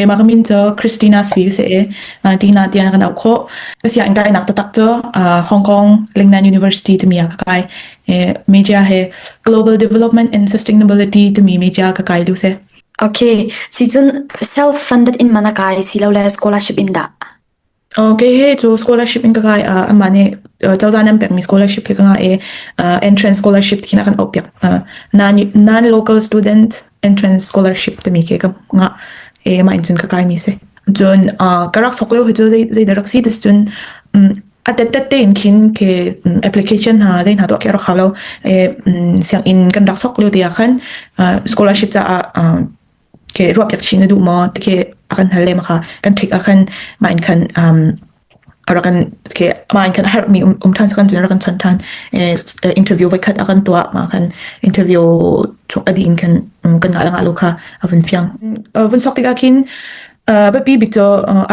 Keimah ka min cu Christina Sui ka si i Tina tiah kan auh khawh. Ka sianginn kainak taktak cu Hong Kong Lingnan University timi ah ka kai. Major he Global Development and Sustainability timi major ka kai lu si. Okay, si cun self-funded in man a kai silole scholarship in dah? Kei he cu scholarship in ka kai. Amah nih cozah nih an pekmi scholarship khi ka ngah i entrance scholarship ti khin a kan auhpiak. Non-local student entrance scholarship timi khi ka ngah i mah in cun ka kaimi si. Cun ka rak sok lio hi cu zeidah rak si ti cun a tettet tein khin khi application hna zei hna tuah khi a rak hau lo. Sianginn kan rak sok lio te ah khan scholarship caah ke ruahpiak chin na duh maw ti khi a kan hal le ma kha kan ṭhik ah khan mah in khan um a rak kan ke mah in khan a herhmi um um ṭhan sakan cun a rak kan chawnh ṭhan interview voikhat a kan tuah mah khan interview chung a dih in khan kan ngah le ngah lo kha a vun fiang vun sok tikah khin biapi bik cu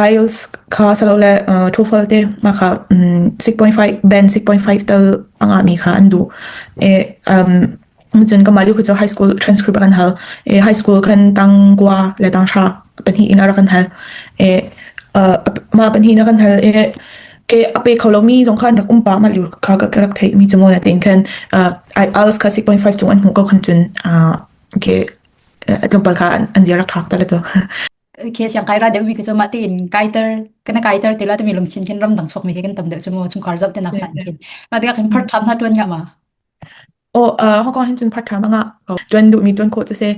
IELTS kha salole TOEFL te mah kha 6.5 band 6.5 tal a ngahmi kha an duh Cun kanmah lio khi cu high school transcript a kan hal. I high school khan tangkua le tanghra pahnih in a rak kan hal. I mah pahnih in a kan hal i ke a pe kho lomi zong kha an rak um pah mah lio kha ka rak theihmi cu maw natein khan IELTS kha 6.5 cung an hmuh ko khan cun ke tlawmpal kha an zia rak thak ta le tu. Khi siang kai ra deuh mi khi cu mah tein kaiter kana kaiter te la timi lungthin khin ramdang chuak mi khi kan tam deuh cu mu chungkhar zoh te nak san khin mah tikah khin part time hna tuan nga ma Aw, Hong Kong hin cun part time a ngah ko. Ṭuan duhmi ṭuan khawh cu si.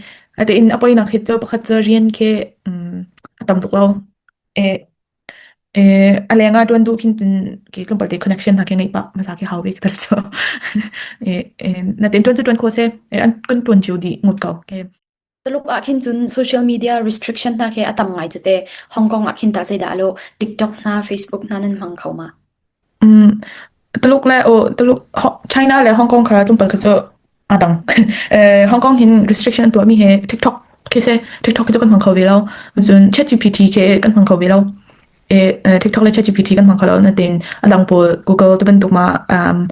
Tiin a poinak hi cu pakhat cu rian khi a tam tuk lo. E, e, a leng ah ṭuan duh khin cun khi tlawmpal te connection hna khi ngeih pah hmasa khi hau ve ka tal cu. E, e, natein ṭuan cu ṭuan khawh si. E, an kan ṭuan cio dih ngut ko. E. Tuluk ah khin cun social media restriction hna khi a tam ngai cu te. Hong Kong ah khin tah zeidah a lawh? TikTok hna, Facebook hna nan hmang kho ma? Mm, Tuluk le oh, Tuluk China le Hong Kong kha tlawmpal kha cu aa dang. Hong Kong hin restriction an tuahmi he TikTok khi si TikTok khi cu kan hmang kho ve lo. Cun ChatGPT khi kan hmang kho ve lo. E, TikTok le ChatGPT kan hmang kho lo. Natin a dang pawl Google te bantuk ma um,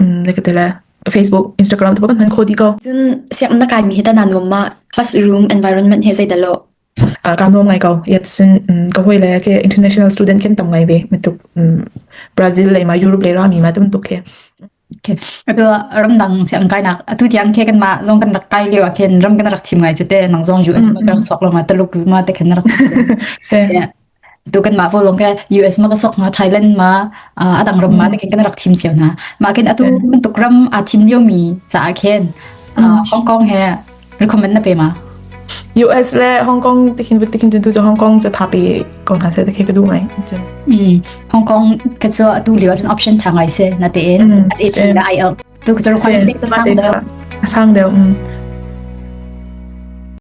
um, ka te le Facebook, Instagram te kan hman kho dih ko. Cun sianginn na kaimi hi tah naa nuam ma? Classroom environment he zeidah lawh? Kaa nuam ngai ko. Yet cun ka hawi le ke international student khin tam ngai ve. Mituk Brazil lei ma Europe lei rami ma tam tuk khi. Okay. Atu ramdang siang kainak atu tiang khi kan mah zong kan rak kai lio ah khin ram kan rak thim ngai cu te nang zong US ma kan rak sok lo ma Taluk ma te khin rak Se. Tu kan mah volong ke US ma ka sok ma Thailand ma adang ram ma te khin kan rak thim cio hna. Ma khin atu bantuk ram a thim lio mi caah khin Hong Kong he recommend na pe ma? US le Hong Kong tikhin vut tikhin cun tu cu Hong Kong cu thapi ko hna seh tikhi ka duh ngai. Hong Kong ka cu atu lio ahcun option tha ngai si na tein as a la ai tu ka cu requirement ta sang deuh. Sang deuh.